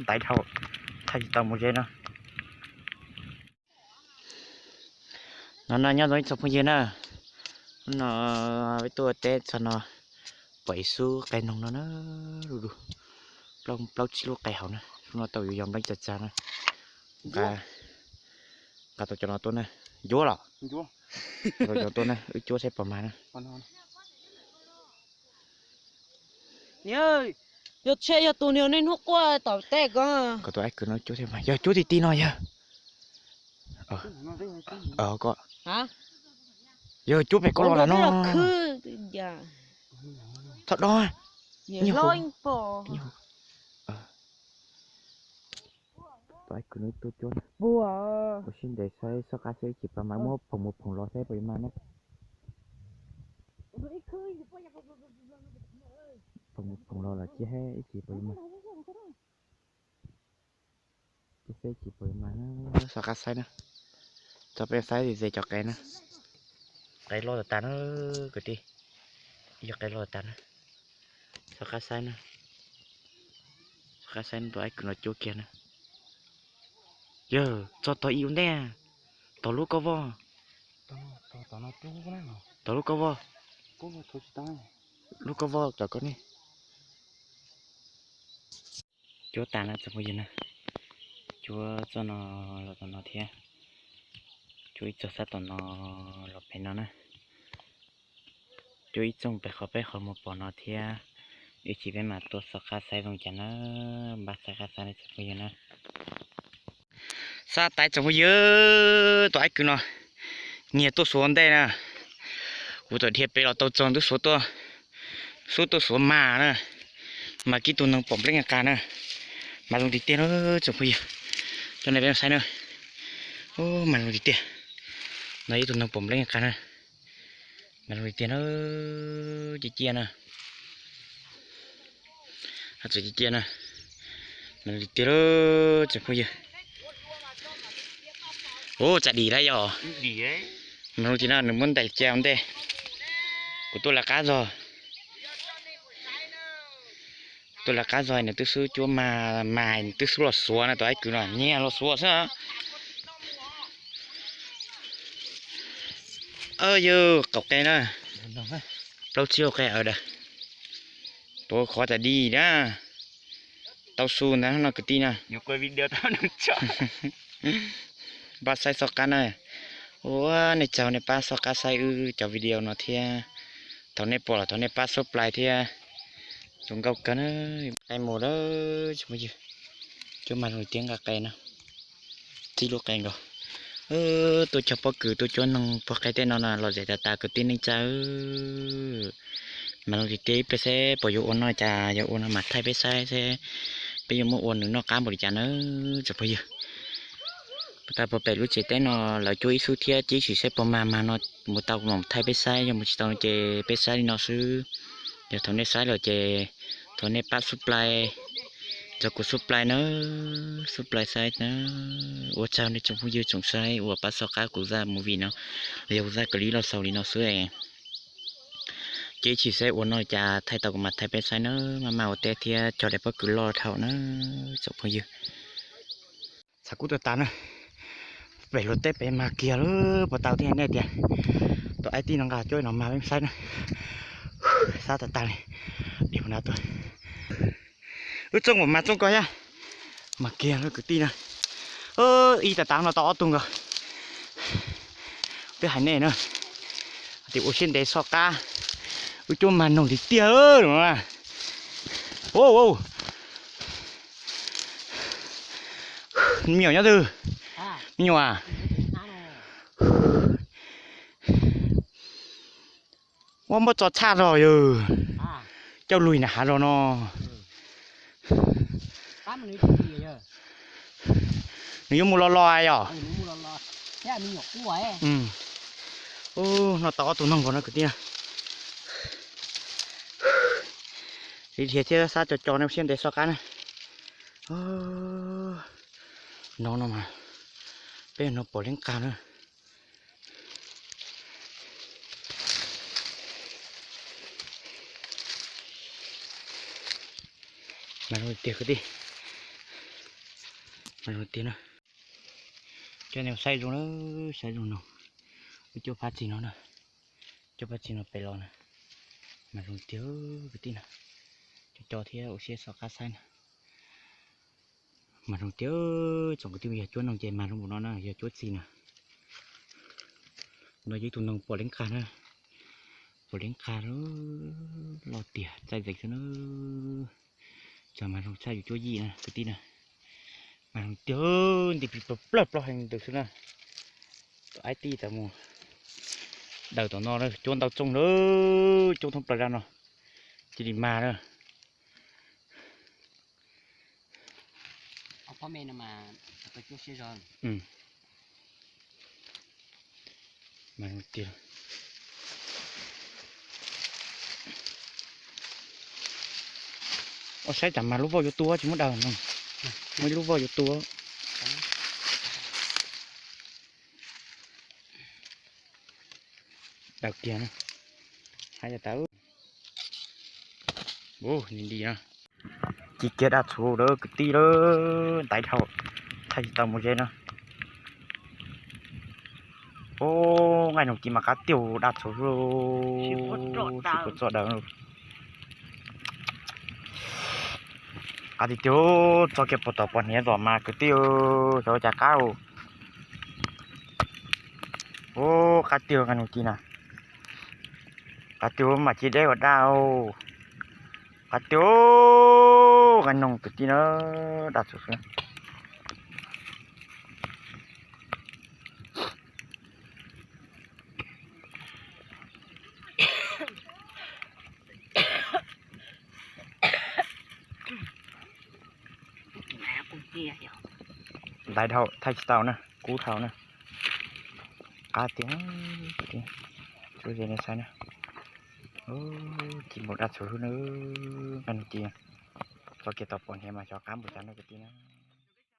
Taiv dhau, thaij tsis tau mus ze no. No no nyob zoo ib tsoom phooj ywg na, hnub no peb tuaj ua teb txog no, pom ib xub qe noog no na, du du, plaub tsib lub qe hauv na, xub no tau yuav yog npleeb tag tag na. Nqa tau cov no tuaj na. Ncuab los? Tau cov tuaj na, wb cuab saib puas mag na. Yog tshe yog tus niag niaj hnub quaj tom tej ko. Kom tus aib kwv no cuab thiab mas, yog cuab ti ti no yog. Ko, yog cuab pem koj los lam no. Txhob dob. Tus aib kwv no tuaj cuab. Ua siab ntev saib, soj qab saib ib chim puas mag, muab phoom mus phoom los saib puas yuav mag na. Phoom mus phoom los los cia saib ib chim puas yuav mag. Cia saib ib chim puas yuav mag, soj qab saib na. Tso peb saib ze cov qe na. Qe loj tas tas na kwv tij. Yog qe loj tas tas na. Soj qab saib na. Soj qab saib tus aib kwv no cuab kiag na. Yog tso tog ib ua ntej. Tog lub koj voj. Tog lub koj voj. Lub koj voj cov koj ne. Cuab tas na tsoom phooj ywg na. Cuab txoj no los tom no thiab. Cuab ib txoj sab tom no los pem no na. Cuab ib txoog pem qhov peb qhov muag pom no thiab. Ib chim peb mam tuaj soj qab saib zoo cas na. Npaj soj qab saib na tsoom phooj ywg na. Xav tau tsoom phooj ywg, tus aib kwv no nyiag tuaj xuav ntej na. Kuv tawm dhia pem los tau txog twb xuav tuaj, xub tuaj xuav mag na. Mag kiag tus neeg pom nplej nqa na. Mag zoo tiag tiag na tsoom phooj ywg. Cov nej peb saib na. Mag zoo tiag tiag. No ib tug neeg pom nplej nqa na. Mag zoo tiag tiag na. Ciaj ciaj na. Txawm ciaj ciaj na. Mas li tiag lawm tsoom phooj ywg. Ua tsa dim lawm yog. Mas li tiag no nws muab ntais cia ua ntej. Kuv tuaj lawv qab zog. Tuaj lawv qab zog nws twb xub cuab mag mas nws twb xub los xuav na, tus aib kwv no nyiag los xuav xwb. Yog qaum qe na. Plaub tsib hau qe a. Tuav qhov tas dim na. Tau su ntawd no kwv tij na. Pab saib xov qab na. Ua nej tsaug nej pab xov qab saib wb cov video no thiab. Thaum nej pom los thov nej pab subscribe thiab. Zoo nkauj kawg na. Qe mus lawm tsoom phooj ywg. Cuab mas zoo tiag nqa qe no. Txij lub qe nkaus. Tuaj cog pob kws tuaj cuab noog puag qe tej no no los zem tas tas kwv tij neej tsa. Mas zoo tiag tiag, ib pliag seb puas yuav ua no cas yuav ua no mas thaij peb saib seb peb yuav muab ua nws noj qab npaum li cas na tsoom phooj ywg. Puag ta puag pem lub tsev teb no lawv cuab ib xub thiab, cia ib sim seb puas mag, mag no mus tau kuv mam thaij peb saib, yog mus tsis tau ces peb saib li no xwb. Yog thaum nej saib lawm ces thov nej pab subscribe, tso kuv subscribe na, subscribe saib na. Ua tsaug nej tsoom phooj ywg tsoom saib uas pab xov qab kuv zaj movie no, los yog kuv zaj clip los xaus li no xwb. Ces ib sim seb ua no cas thaij tau kuv mam thaij peb saib na, maj maj ua teb thiab cog daim pob kws loj dhau na tsoom phooj ywg. Xav kub tag tas na, pem luag teb pem mas kiag lawm puas tau thiab nej tias. Tus aib tij no nqa cuab no mas peb saib na. Xav tag tas li, dim na tuaj. Wb txooj mas mas txooj ko thiab. Mas kiag lawm kwv tij na. Ib tag tas no tau ob tug nkaus. Twb hais nej na, tias ua siab ntev soj qab, wb cuab mas noog tiag tiag no. Me nyuam nyob twg? Me nyuam a? Ua muab tso tshaj zog yog coj lug na hav zog no. Nws yuav mus los los yog. No tau ob tug noog nkaus no kwv tij. Ib dhia thiab xav co co nej siab ntev soj qab na. No no mas peb no pom leeb qag na. Mas tiag kwv tij, Mas zoo tiag na. Coj nej saib zoo na, saib zoo no. Wb cuab phab txig no na, cuab phab txig no pem los na. Mas zoo tiag kwv tij na. Cov co thiab ua siab xav qab saib na. Mas zoo tiag, tsoom kwv tij, yog cuab noog ces mas zoo npaum no na, yog cuab txig na. No yog ib tug noog puav leej qag na, puav leej qag loj tiag txaij zeeg xwb na. Txawm mas zoo tshaj yus cuab yij na kwv tij na. Mas zoo tiag, nti plig plawg plaub heev ntws xwb na. Tom aib tij tas mus, daws tom no cuab ntau tsooj na, cuab thoob plaws zaj no, cia li mag na. Ua saib tsam mas lub voj yuav tu tsis muab daws no, muaj ib lub voj yuav tu. Daws kiag na, hais tas li no. Ci kiag daj txhuv lawm kwv tij lawm, ntaiv dhau, thaij tsis tau mus ze na. Ub, nqaij nug ci mas qab tiag daj txhuv, tsis puas tso daws. Qab tiag tiag, txog kiag puag tom pos hniav zos mas kwv tij, xyov ua cas qab. Ub, qab tiag nqaij nug ci na. Qab tiag mas ci deb ua daj. Qab tiag, nqaij nug kwv tij na, daj txhuv xwb. Ntaiv dhau thaij tsis tau na, kub dhau na. Qab tiag, tsuas ze nej saib na. Ci npaum daj txhuv xwb na, nqaij nug ci. Txog kiag tom pos hniav mas xyov qab npaum cas na kwv tij na.